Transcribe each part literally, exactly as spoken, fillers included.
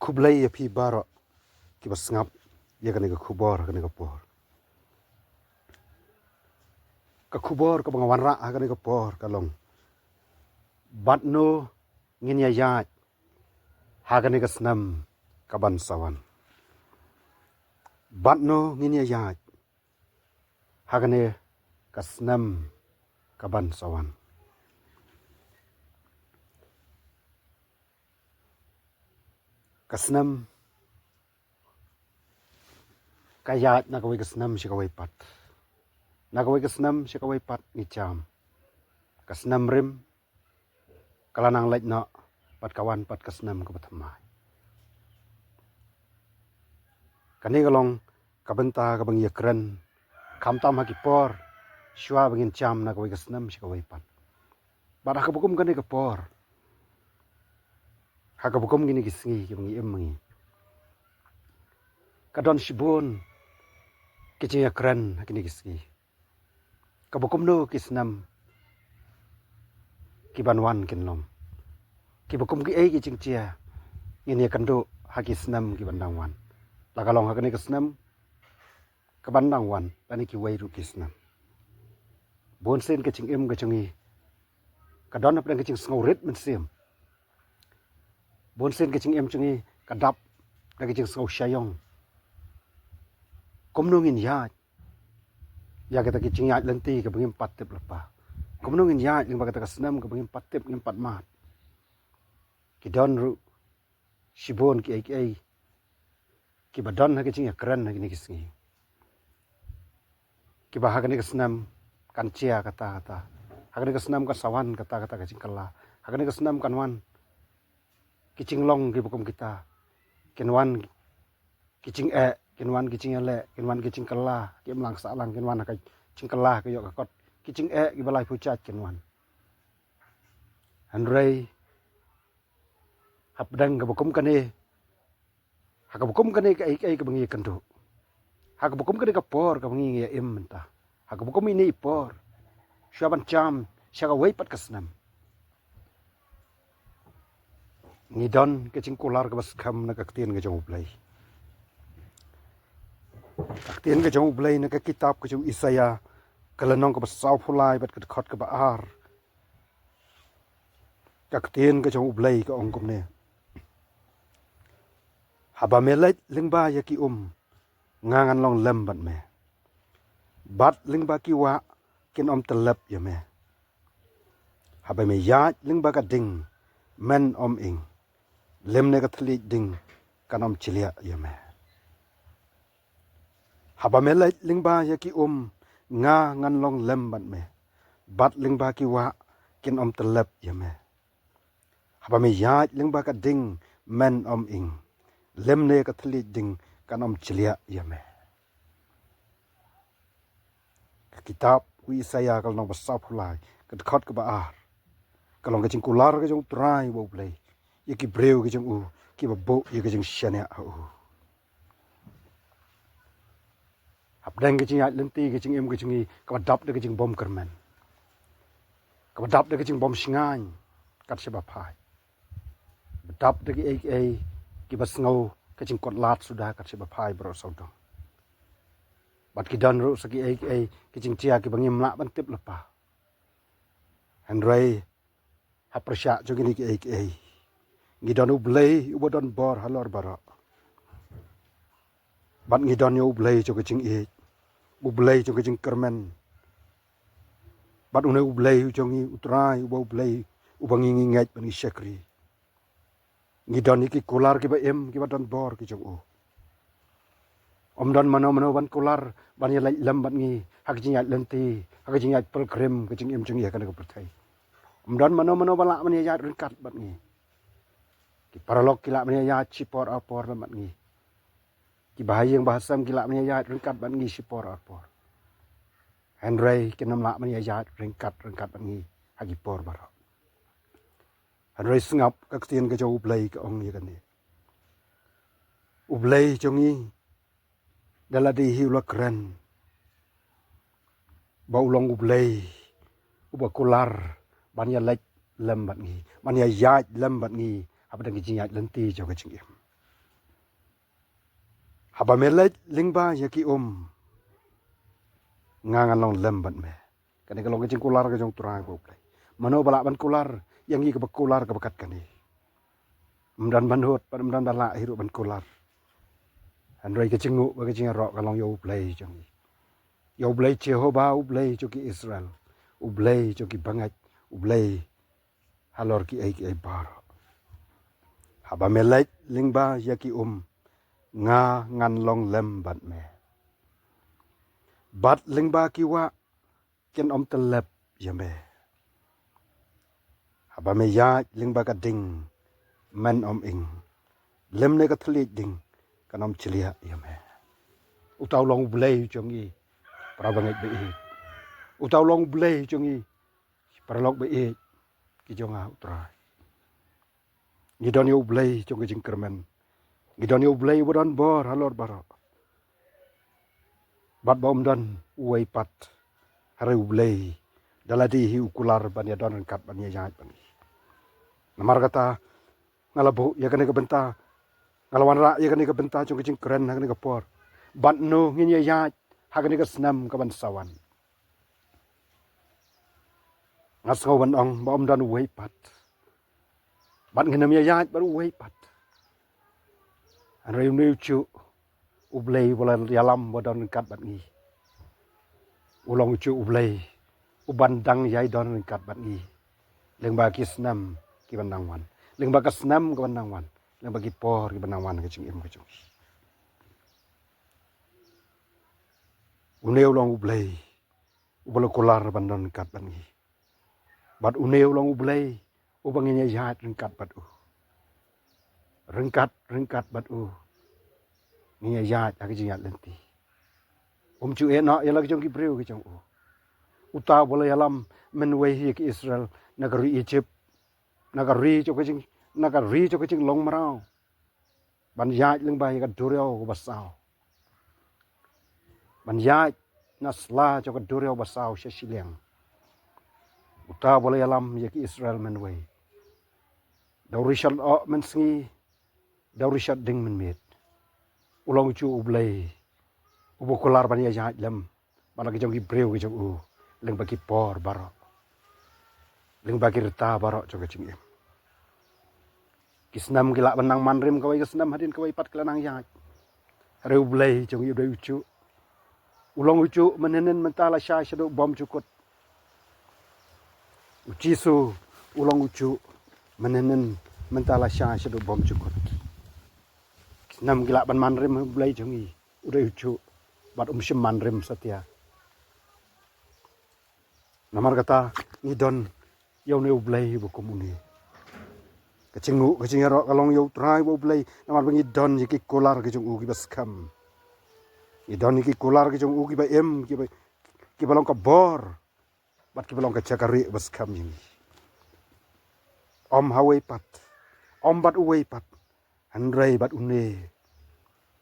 Khublei ïa phi baroh kiba sngap ïa kane ka khubor ha kane ka por. Ka khubor kaba nga wanrah ha kane ka por ka long: Bad no ngin ïa ïaid ha kane ka snem kaban sa wan? Bad no ngin ïa ïaid ha kane ka snem kaban sa wan? Ka snem ka ïaid na kawei ka snem sha kawei pat, na kawei ka snem sha kawei pat, ngi jam. Ka snem rim ka la nang leit noh, bad ka wan pat ka snem kaba thymmai. Kane ka long ka bynta kaba ngi ïa kren, khamtam ha ki por shuwa ba ngin jam na kawei ka snem sha kawei pat. Bad ha kaba kum kane ka por, ha kaba kum kine ki sngi kiba ngi im ma ngi, ka don shibun ki jingïakren ha kine ki sngi. Kaba kumno ki snem kiban wan kin long? Kiba kum kiei ki jingjia ngin ïa kynduh ha ki snem kiban dang wan? La ka long ha kane ka snem kaban dang wan, lane kiwei ruh ki snem. Bun sien ka jingim ka jong ngi ka don hapdeng ka jingsngewrit mynsiem. Bun sien ka jingim jong ngi ka dap da ka jingsngew shaiong. Kumno ngin ïaid ïa kata ka jingïaid lynti kaba ngim pat tip lypa? Kumno ngin ïaid lyngba kata ka snem kaba ngim pat tip, ngim pat mad? Ki don ruh shibun kiei kiei kiba don ha ka jingïakren ha kine ki sngi, kiba ha kane ka snem kan jia kata kata, ha kane ka snem kan sa wan kata kata ka jingkylla, ha kane ka snem kan wan ki jinglong kiba kum kita, kin wan ki jingeh, kin wan ki jingïaleh, kin wan ki jingkylla, ki imlang sahlang, kin wan ha ka jingkylla ka ïoh ka kot, ki jingeh kiba laiphew jait kin wan. Hynrei hapdeng kaba kum kane, ha kaba kum kane kaei kaei kaba ngi ïa kynduh, ha kaba kum kane ka por kaba ngi ïa im mynta, ha kaba kum ine i por shuwa ban jam sha kawei pat ka snem, ngi don ka jingkular kaba skhem na ka ktien ka jong U Blei. Ka ktien ka jong U Blei na ka kitab ka jong u Isaïah, ka lynnong kaba sawphew lai bad ka dkhot kaba ar. Ka ktien ka jong U Blei ka ong kumne: Haba me leit lyngba ïa ki um, nga ngan long lem bad me. Bad lyngba ki wah, kin ym tyllep ïa me. Haba me ïaid lyngba ka ding, men ym ing. Lymne ka thylliej ding kan ym jliah ïa me. Haba me leit lyngba ïa ki um, nga ngan long lem bad me. Bad lyngba ki wah, kin ym tyllep ïa me. Haba me ïaid lyngba ka ding, men ym ing. Lymne ka thylliej ding kan ym jliah ïa me. Ka kitab u Isaïah ka lynnong ba sawphew lai, ka dkhot kaba ar, ka long ka jingkular ka jong U Trai uba U Blei ïa ki briew ka jong u kiba buh ïa ka jingshaniah ha u. Hapdeng ka jingïaid lynti ka jingim ka jong ngi kaba dap da ka jingbymkyrmen, kaba dap da ka jingbymshngaiñ kat shaba phai, ba dap da kiei kiei kiba sngew ka jingkut lad suda kat shaba phai baroh sawdong. Bad ki don ruh sa kiei kiei ki jingjia kiba ngim lah ban tip lypa. Hynrei ha pyrshah jong kine kiei kiei, ngi don U Blei uba don bor halor baroh. Bad ngi don ïa U Blei jong ka jingïeit, U Blei jong ka jingkyrmen. Bad une U Blei u jong ngi, U Trai uba U Blei uba ngi, ngi ngeit bad ngi shakri. Ngi don ïa ki kular kiba im kiba don bor ki jong u. Ym don mano mano ban kular ban ïa leit lem bad ngi ha ka jingïaid lynti, ha ka jingïaid pilgrim ka jingim jong ngi ha kane ka pyrthei. Ym don mano mano ba lah ban ïa ïaid ryngkat bad ngi. Ki paralok ki lah ban ïa ïaid shipor arpor lem bad ngi. Ki bahaïing bahasem ki lah ban ïa ïaid ryngkat bad ngi shipor arpor. Hynrei kin ym lah ban ïa ïaid ryngkat ryngkat bad ngi ha ki por baroh. Hynrei sngap, ka ktien ka jong U Blei ka ong ïa kane: U Blei jong ngi da lade hi u la kren ba u long U Blei uba kular ban ïa leit lem bad ngi, ban ïa ïaid lem bad ngi hapdeng ka jingïaid lynti jong ka jingim. Haba me leit lyngba ïa ki um, nga ngan long lem bad me. Kane ka long ka jingkular ka jong U Trai ba U Blei. Mano ba lah ban kular ïa ngi kaba kular kaba kat kane? Ym don ban hut, ym don ba lah hi ruh ban kular. Hynrei ka jingnguh bad ka jingïaroh ka long ïa U Blei jong ngi. Ïa U Blei Jehobah, U Blei jong ki Israel, U Blei jong ki bangeit, U Blei halor kiei kiei baroh. Haba me leit lyngba ïa ki um, nga ngan long lem bad me. Bad lyngba ki wah, kin ym tyllep ïa me. Haba me ïaid lyngba ka ding, men ym ing. Lymne ka thylliej ding kan ym chliah ïa me. Uta u long U Blei jong ngi, para bangeit ba ïeit. Uta u long U Blei jong ngi, paralok ba ïeit, ki jong nga U Trai. Ngi don ïa U Blei jong ka jingkyrmen. Ngi don ïa U Blei uba don bor halor baroh. Bad ba ym don uwei pat, hynrei U Blei da lade hi u kular ban ïa don ryngkat ban ïa ïaid bad ngi. Namar kata, nga la buh ïa kane ka bynta, nga la wanrah ïa kane ka bynta jong ka jingkren ha kane ka por. Bad no ngin ïa ïaid ha kane ka snem kaban sa wan? Nga sngew ban ong ba ym don uwei pat. Bad ngin ym ïa ïaid bad uwei pat. Hynrei une u juh U Blei uba la ïalam ba don ryngkat bad ngi, u long u juh U Blei uban dang ïai don ryngkat bad ngi lyngba ki snem kiban nang wan, lyngba ka snem kaban nang wan, lyngba ki por kiban nang wan ka jingim ka jong ngi. Une u long U Blei uba la kular ban don ryngkat bad ngi. Bad une u long U Blei uba ngin ïa ïaid ryngkat bad u. Ryngkat, ryngkat bad u ngin ïa ïaid ha ka jingïaid lynti. Um ju ïehnoh ïa la ki jong ki briew ki jong u. Uta uba la ïalam mynwei hi ïa ki Israel na ka ri Egypt, na ka ri jong ka jing, na ka ri jong ka jinglong mraw, ban ïaid lyngba ïa ka duriaw kaba saw, ban ïaid na sla jong ka duriaw ba saw sha shiliang. Uta uba la ïalam ïa ki Israel mynwei, da u rishot oh mynsngi, da u rishot ding mynmiet. U long u juh U Blei uba kular ban ïa ïaid lem bad la ki jong ki briew ki jong u lyngba ki por baroh, lyngba ki rta baroh jong ka jingim. Ki snem ki lah ban nang man rim kawei ka snem hadien kawei pat ki la nang ïaid. Hynrei U Blei jong ngi u dei u juh. U long u juh mynhynnin mynta la shai shaduh bymjukut. U Jisu u long u juh mynhynnin mynta la shai shaduh bymjukut. Ki snem ki lah ban man rim, U Blei jong ngi u dei u juh bad um shym man rim satia. Namar kata ngi don ïa une U Blei uba kum une. Ka jingnguh ka jingïaroh ka long ïa U Trai uba U Blei, namar ba ngi don ïa ki kular ki jong u kiba skhem. Ngi don ïa ki kular ki jong u kiba im, kiba, kiba long ka bor bad kiba long ka jaka rieh ba skhem ïa ngi. Ym hawei pat, ym bad uwei pat, hynrei bad une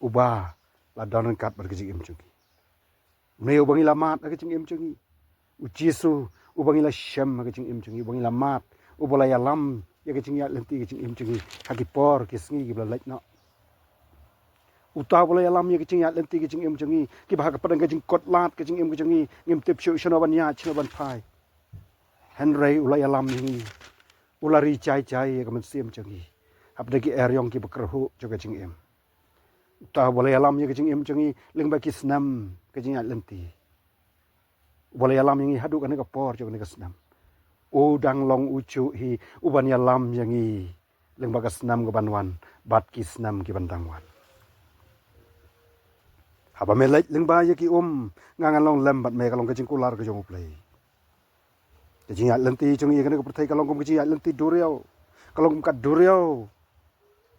uba la don ryngkat bad ka jingim jong ngi. Une uba ngi la mad ha ka jingim jong ngi. U Jisu uba ngi la shem ha ka jingim jong ngi, uba ngi la mad, uba la ïalam ïa ka jingïaid lynti ka jingim jong ngi ha ki por ki sngi kiba la leit noh. Uta uba la ïalam ïa ka jingïaid lynti ka jingim jong ngi, kiba ha ka pdeng ka jingkut lad ka jingim ka jong ngi ngim tip shuh shano ban ïaid shano ban phai. Hynrei u la ïalam ïa ngi, u la ri jai jai ïa ka mynsiem jong ngi hapdeng ki eriong kiba kyrhuh jong ka jingim. Uta uba la ïalam ïa ka jingim jong ngi lyngba ki snem ka jingïaid lynti, uba la ïalam ïa ngi haduh kane ka por jong kane ka snem, u dang long u juh hi uban ïalam ïa ngi lyngba ka snem kaban wan bad ki snem kiban dang wan. Haba me leit lyngba ïa ki um, nga ngan long lem bad me, ka long ka jingkular ka jong U Blei. Ka jingïaid lynti jong ngi ha kane ka pyrthei ka long kum ka jingïaid lynti duriaw. Ka long kum ka duriaw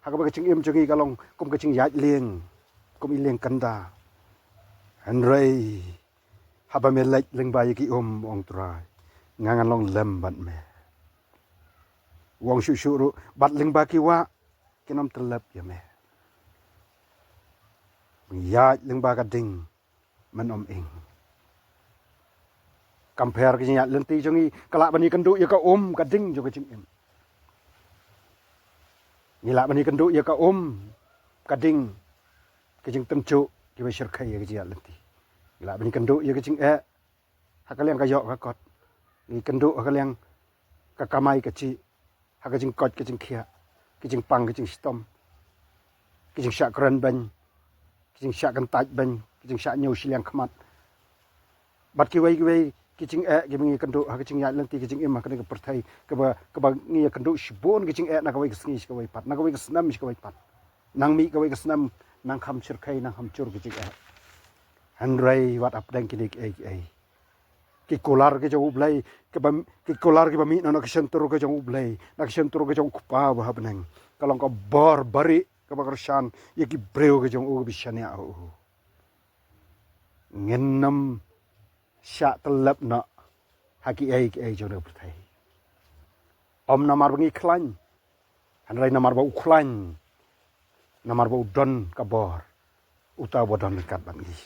ha kaba ka jingim jong ngi ka long kum ka jingïaid lieng, kum i lieng kynda. Hynrei haba me leit lyngba ïa ki um, ong Trai, nga ngan long lem bad me. U ong shuh shuh ruh, bad lyngba ki wah, kin ym tyllep ïa me. Ïaid lyngba ka ding, men ym ing. Compare ka jingïaid lynti jong ngi, ka lah ban ïakynduh ïa ka um ka ding jong ka jingim. Ngi lah ban ïakynduh ïa ka um ka ding ki jingtynjuh kiba shyrkhei ïa ka jingïaid lynti. Ngi lah ban ïakynduh ïa ka jingeh ha ka liang ka ïoh ka kot. Ngi kynduh ha ka liang ka kamai ka jih, ha ka jingkoit ka jingkhiah, ka jingpang ka jingshitom, ka jingshah kren beiñ, ka jingshah kyntait beiñ, ka jingshah ñiew shiliang khmat. Bad kiwei kiwei ki jingeh kiba ngi ïakynduh ha ka jingïaid lynti ka jingim ha kane ka pyrthei, kaba, kaba ngi ïakynduh shibun ki jingeh na kawei ka sngi sha kawei pat, na kawei ka snem sha kawei pat. Nang mih kawei ka snem nang kham shyrkhei, nang kham jur ki jingeh. Hynrei wat hapdeng kine kiei kiei, ki kular ki jong U Blei, kiba, ki kular kiba mih na, na ka shyntur ka jong U Blei, na ka shyntur ka jong U Kpa ba ha bneng, ka long ka bor barieh kaba kyrshan ïa ki briew ka jong u kiba shaniah ha u. Ngin ym shah tyllep noh ha kiei kiei jong ka pyrthei. Ym namar ba ngi khlaiñ, hynrei namar ba u khlaiñ, namar ba u don ka bor, uta uba don ryngkat bad ngi.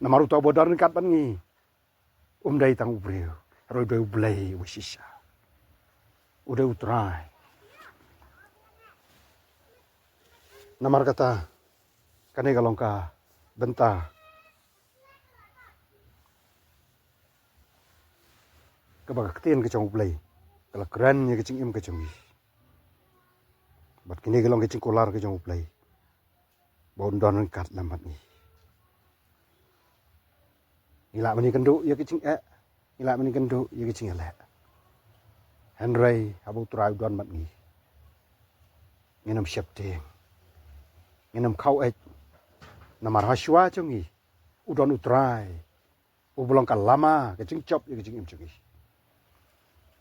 Namar uta uba don ryngkat bad ngi um dei tang u briew, hynrei u dei U Blei uba shisha. U dei U Trai. Namar kata, kane ka long ka bynta kaba ka ktien ka jong U Blei ka la kren ïa ka jingim ka jong ngi. Bad kine ka long ka jingkular ka jong U Blei ba un don ryngkat lem bad ngi. Ngi lah ban ïakynduh ïa ka jingeh, ngi lah ban ïakynduh ïa ka jingïaleh, hynrei haba U Trai u don bad ngi, ngin ym sheptieng, ngin ym khaw eit. Namar ha shuwa jong ngi u don U Trai, uba long ka lama ka jingjop ïa ka jingim jong ngi.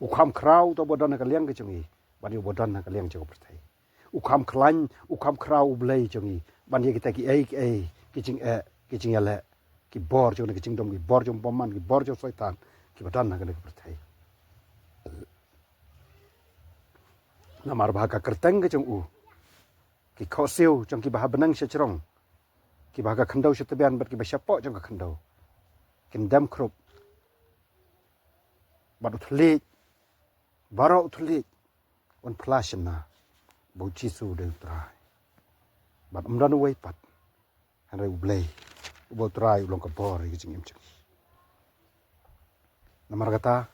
U kham khraw uta uba don ha ka liang ka jong ngi ban ïa uba don ha ka liang jong ka pyrthei. U kham khlaiñ, u kham khraw U Blei jong ngi ban ïa kita kiei kiei ki jingeh, ki jingïaleh, ki bor jong ka jingdom, ki bor jong bymman, ki bor jong Soitan kiba don ha kane ka pyrthei. Namar ba ha ka kyrteng ka jong u, ki khohsiew jong kiba ha bneng sha jrong, kiba ha ka khyndew sha tbian bad kiba shapoh jong ka khyndew, kin dem khrup. Bad u thylliej, baroh u thylliej un phla shynna ba U Jisu u dei U Trai. Bad ym don uwei pat, hynrei U Blei uba U Trai u long ka bor ïa ka jingim jong ngi. Namar kata,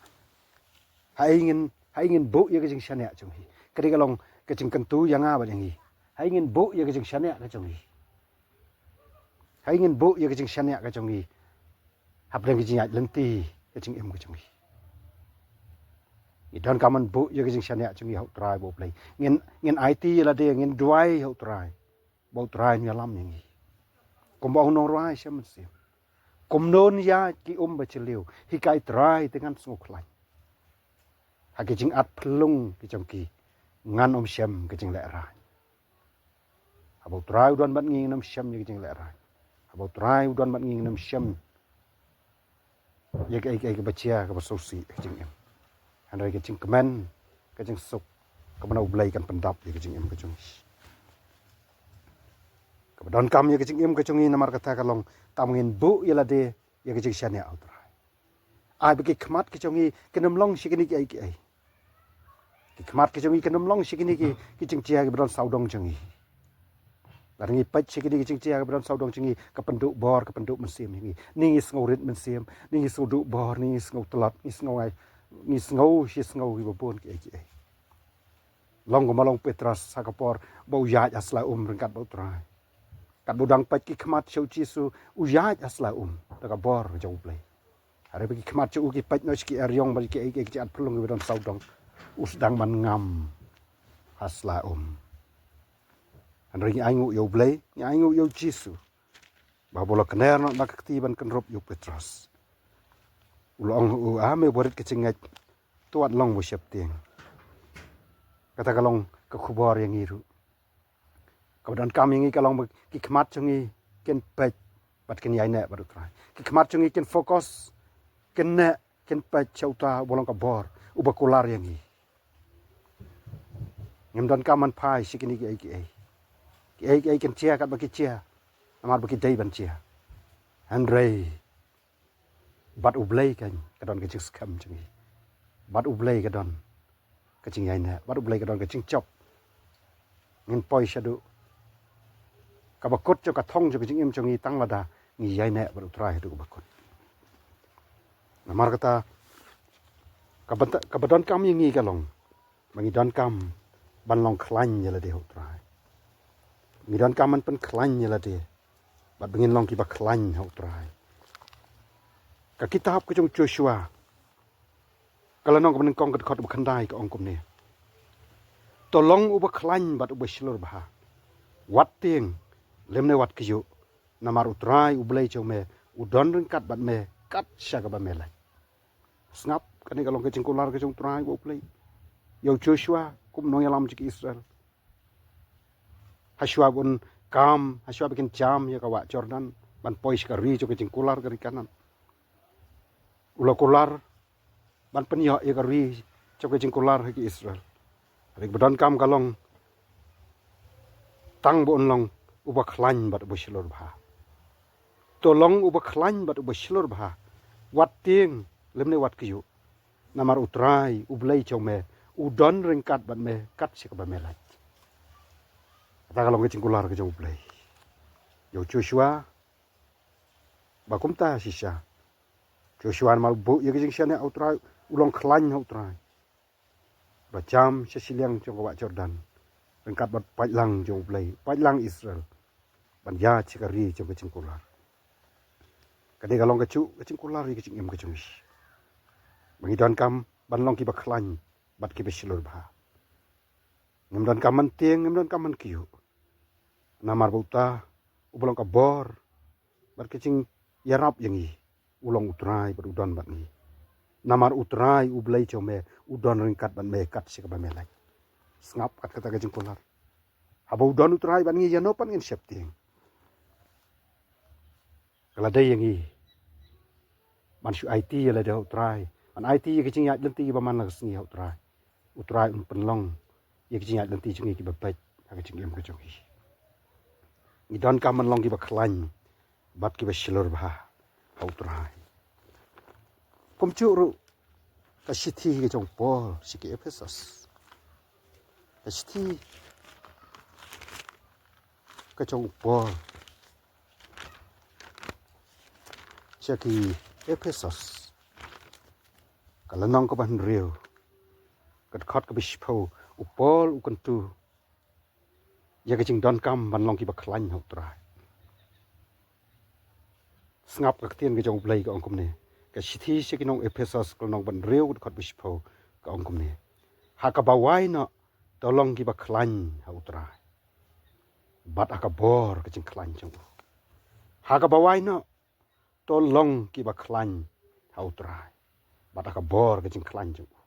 haei ngin, haei ngin buh ïa ka jingshaniah jong ngi? Kane ka long ka jingkyntu ïa nga bad ïa ngi. Haei ngin buh ïa ka jingshaniah ka jong ngi? Haei ngin buh ïa ka jingshaniah ka jong ngi hapdeng ka jingïaid lynti ka jingim ka jong ngi? Ngi donkam ban buh ïa ka jingshaniah jong ngi ha U Trai bad U Blei. Ngin, ngin aiti ïa lade, ngin duwai ha U Trai ba U Trai un ïalam ïa ngi. Kumba ong u nongrwai shem mynsiem, kumno ïaid ki um ba jylliew, hikai Trai te ngan sngewkhlaiñ. Ha ki jingat phyllung ki jong ki ngan ym shem ka jinglehrain. Haba U Trai u don bad ngi ngin ym shem ïa ka jinglehrain. Haba U Trai u don bad ngi ngin ym shem ïa kaei kaei kaba jia kaba sngewsih ha ka jingim. Hynrei ka jingkmen, ka jingsuk kaba na U Blei kan pyndap ïa ka jingim ka jong ngi. Kaba donkam ïa ka jingim ka jong ngi namar kata ka long, tang ba ngin buh ïa lade ïa ka jingshaniah ha U Trai. Ai ba ki khmat ki jong ngi kin ym long sha kine kiei kiei. Ki khmat ki jong ngi kin ym long sha kine ki, ki jingjia kiba don sawdong jong ngi. Lada ngi peit sha kine ki jingjia kiba don sawdong jong ngi, ka pynduh bor, ka pynduh mynsiem jong ngi. Ngi, ngi sngew rit mynsiem, ngi, ngi sngew duh bor, ngi, ngi sngew tlot, ngi sngew ai, ngi sngew shi sngew kiba bun kiei kiei. Long kumba long u Petros ha ka por ba u ïaid ha sla um ryngkat bad U Trai. Katba u dang peit ki khmat sha U Jisu, u ïaid ha sla um da ka bor jong U Blei. Hynrei ba ki khmat jong u ki peit noh sha ki eriong bad kiei kiei ki jingat phyllung kiba don sawdong, u sdang ban ngam ha sla um. Hynrei ngi ainguh ïa U Blei, ngi ainguh ïa U Jisu, ba haba u la kner noh na ka kti ban kynrup ïa u Petros, u la ong ha u, "A me ba rit ka jingngeit, to wat long ba sheptieng." Kata ka long ka khubor ïa ngi ruh. Kaba donkam ïa ngi ka long ba ki khmat jong ngi kin peit bad kin ïaineh bad U Trai. Ki khmat jong ngi kin focus, kin neh, kin peit sha uta uba long ka bor, uba kular ïa ngi. Ngim donkam ban phai sha kine kiei kiei. Kiei kiei kin jia katba ki jia, namar ba ki dei ban jia. Hynrei bad U Blei kan ka don ka jingskhem jong ngi. Bad U Blei ka don ka jingïaineh, bad U Blei ka don ka jingjop. Ngin poi shaduh kaba kut jong ka thong jong ka jingim jong ngi tang lada ngi ïaineh bad U Trai haduh kaba kut. Namar kata, kaba, kaba donkam ïa ngi ka long ba ngi donkam ban long khlaiñ ïa lade ha U Trai. Ngi donkam ban pynkhlaiñ ïa lade bad ba ngin long kiba khlaiñ ha U Trai. Ka kitab ka jong Joshua, ka lynnong kaba nyngkong, ka dkhot ba khyndai, ka ong kumne: To long uba khlaiñ bad uba shlur bha, wat tieng lymne wat kyiuh, namar U Trai U Blei jong me u don ryngkat bad me kat sha kaba me leit. Sngap, kane ka long ka jingkular ka jong U Trai uba U Blei ïa u Joshua kum u nongïalam jong ki Israel. Hashwa ba un kam, hashwa ba kin jam ïa ka wah Jordan ban poi sha ka ri jong ka jingkular, ka ri Kanaan, u la kular ban pynïoh ïa ka ri jong ka jingkular ha ki Israel. Hynrei ba donkam ka long tang ba un long uba khlaiñ bad uba shlur bha. To long uba khlaiñ bad uba shlur bha, wat tieng lymne wat kyiuh, namar U Trai U Blei jong me u don ryngkat bad me kat sha kaba me leit. Kata ka long ka jingkular ka jong U Blei ïa u Joshua. Ba kumta shisha, Joshua namar u buh ïa ka jingshaniah ha U Trai, u long khlaiñ ha U Trai, ba jam sha shiliang jong ka wah Jordan ryngkat bad paidlang jong U Blei, paidlang Israel, ban ïaid sha ka ri jong ka jingkular. Ka dei ka long kajuh ka jingkular ïa ka jingim ka jong ngi, ba ngi donkam ban long kiba khlaiñ bad kiba shlur bha. Ngim donkam ban tieng, ngim donkam ban kyiuh, namar ba uta uba long ka bor bad ka jingïarap ïa ngi u long U Trai bad u don bad ngi. Namar U Trai U Blei jong me u don ryngkat bad me kat sha kaba me leit. Sngap, kat kata ka jingkular. Haba u don U Trai bad ngi, ïano pat ngin sheptieng? Ka la dei ïa ngi ban shu aiti ïa lade ha U Trai, ban aiti ïa ki jingïaid lynti kiba man la ka sngi ha U Trai. U Trai un pynlong ïa ki jingïaid lynti jong ngi kiba beit ha ka jingim ka jong ngi. Ngi donkam ban long kiba khlaiñ bad kiba shlur bha ha U Trai. Kumjuh ruh ka shithi ka jong u Paul sha ki Ephesos. Ka shithi ka jong u Paul sha ki Ephesos, ka lynnong kaba hynriew, ka dkhot kaba shiphew, u Paul u kyntu ïa ka jingdonkam ban long kiba khlaiñ ha U Trai. Sngap, ka ktien ka jong U Blei ka ong kumne. Ka shithi sha ki nong Ephesos, ka lynnong ba hynriew, ka dkhot ba shiphew, ka ong kumne: Ha kaba wai noh, to long kiba khlaiñ ha U Trai, bad ha ka bor ka jingkhlaiñ jong u. Ha kaba wai noh, to long kiba khlaiñ ha U Trai, bad ha ka bor ka jingkhlaiñ jong u.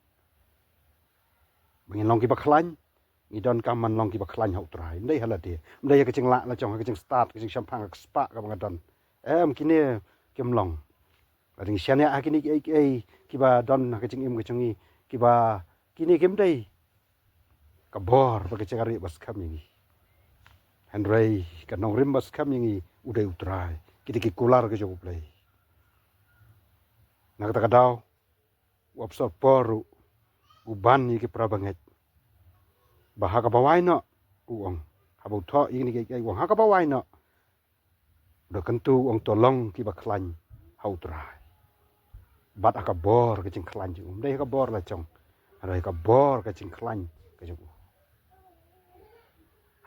Ba ngin long kiba khlaiñ, ngi donkam ban long kiba khlaiñ ha U Trai. Ym dei ha lade, ym dei ha ka jinglah la jong, ha ka jingstad, ka jingshemphang, ha ka spah kaba nga don. Em, kine kim long. Lada ngi shaniah ha kine kiei kiei kiba don ha ka jingim ka jong ngi, kiba, kine kim dei ka bor bad ka jingrieh ba skhem ïa ngi. Hynrei ka nongrim ba skhem ïa ngi u dei U Trai. Ki dei ki kular ka jong U Blei. Na kata ka daw, u apostol Paul ruh u ban ïa ki para bangeit ba ha kaba wai noh, u ong, haba u thoh ïa kine kiei kiei, u ong ha kaba wai noh, u da kyntu, u ong, to long kiba khlaiñ ha U Trai, bad ha ka bor ka jingkhlaiñ jong u. Ym dei ha ka bor la jong, hynrei ha ka bor ka jingkhlaiñ ka jong u.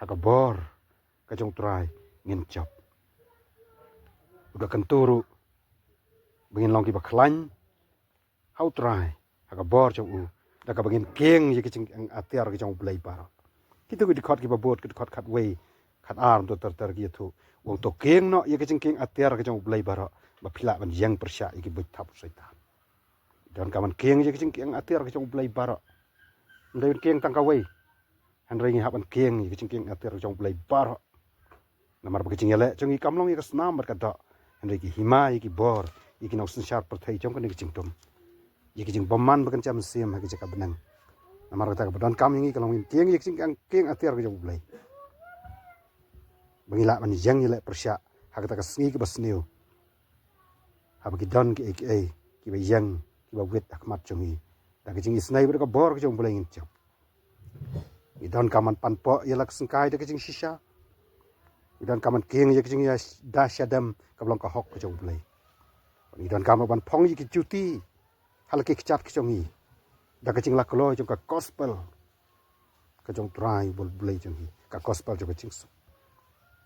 Ha ka bor ka jong U Trai ngin jop. U da kyntu ruh ba ngin long kiba khlaiñ ha U Trai, ha ka bor jong u, da kaba ngin kieng ïa ka jingkieng atiar ka jong U Blei baroh. Kito ki dkhot kiba bud, ki dkhot khatwei, khatar, to ter ter ki ïathuh, u ong, to kieng noh ïa ka jingkieng atiar ka jong U Blei baroh, ba phi lah ban ïeng pyrshah ïa ki buit thap u Soitan. Donkam ban kieng ïa ka jingkieng atiar ka jong U Blei baroh. Ym dei ban kieng tang kawei, hynrei ngi hap ban kieng ïa ka jingkieng atiar ka jong U Blei baroh. Namar ba ka jingïaleh jong ngi kam long ïa ka snam bad ka doh, hynrei ki hima ïa ki bor ïa ki nongsynshar pyrthei jong kane ka jingdum, ïa ki jingbymman ba kan jam siem ha ka jaka bneng. Namar kata, kaba donkam ïa ngi ka long ban kieng ïa ka jingkieng atiar ka jong U Blei, ba ngi lah ban ïeng ïaleh pyrshah ha kata ka sngi kaba sniew, haba ki don kiei kiei kiba ïeng, kiba wit ha khmat jong ngi. Da ka jingisynei bad ka bor ka jong U Blei ngin jop. Ngi donkam ban pan poh ïa la ka syngkai da ka jingshisha. Ngi donkam ban kieng ïa ka jingïada shadem kaba long ka hok ka jong U Blei. Ngi donkam ban phong ïa ki juti ha la ki kjat ka jong ngi da ka jingla kloi jong ka gospel ka jong U Trai U Blei jong ngi, ka gospel jong ka jingsuk.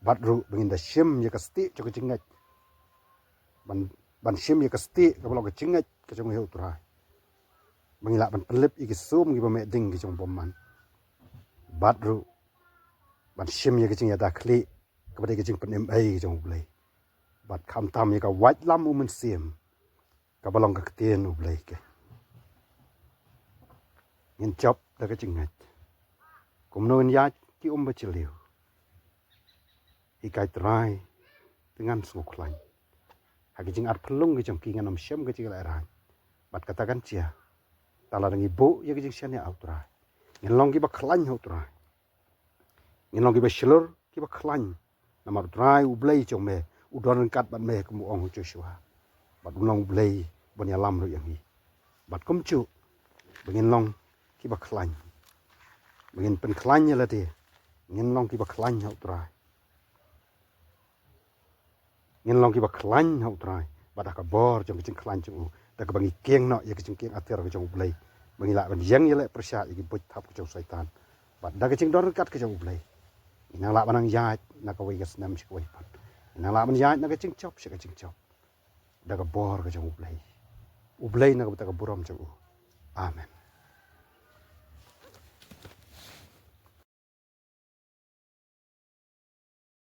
Bad ruh ba ngin da shim ïa ka stieh jong ka jingngeit, ban ban shim ïa ka stieh kaba long ka jingngeit ka jong ngi ha U Trai, ba ngin lah ban pynlip ïa ki sum kiba meh ding ki jong u bymman. Bad ruh ban shim ïa ka jingïada khlieh kaba dei ka jingpynim ei ka jong U Blei. Bad khamtam ïa ka waitlam U Mynsiem kaba long ka ktien U Blei. Ke ngin jop da ka jingngeit. Kumno ngin ïaid ki um ba jylliew? Hikai Trai, te ngan sngewkhlaiñ. Ha ki jingarphyllung ki jong ki ngan ym shem ka jingïalehrain. Bad kata kan jia tang lada ngi buh ïa ka jingshaniah ha U Trai. Ngin long kiba khlaiñ ha U Trai. Ngin long kiba shlur, kiba khlaiñ. Namar U Trai U Blei jong me u don ryngkat bad me, kum u ong u Joshua. Bad un long U Blei ban ïalam ruh ïa ngi. Bad kumjuh ba ngin long kiba khlaiñ, ba ngin pynkhlaiñ ïa lade. Ngin long kiba khlaiñ ha U Trai. Ngin long kiba khlaiñ ha U Trai bad ha ka bor jong ka jingkhlaiñ jong u, da kaba ngi kieng noh ïa ka jingkieng atiar ka jong U Blei, ba ngi lah ban ïeng ïaleh pyrshah ïa ki buit thap ka jong u Soitan. Bad da ka jingdon ryngkat ka jong U Blei, ngin nang lah ban nang ïaid na kawei ka snem sha kawei pat. Ngin nang lah ban ïaid na ka jingjop sha ka jingjop da ka bor ka jong U Blei. U Blei na ka bynta ka burom jong u. Amen.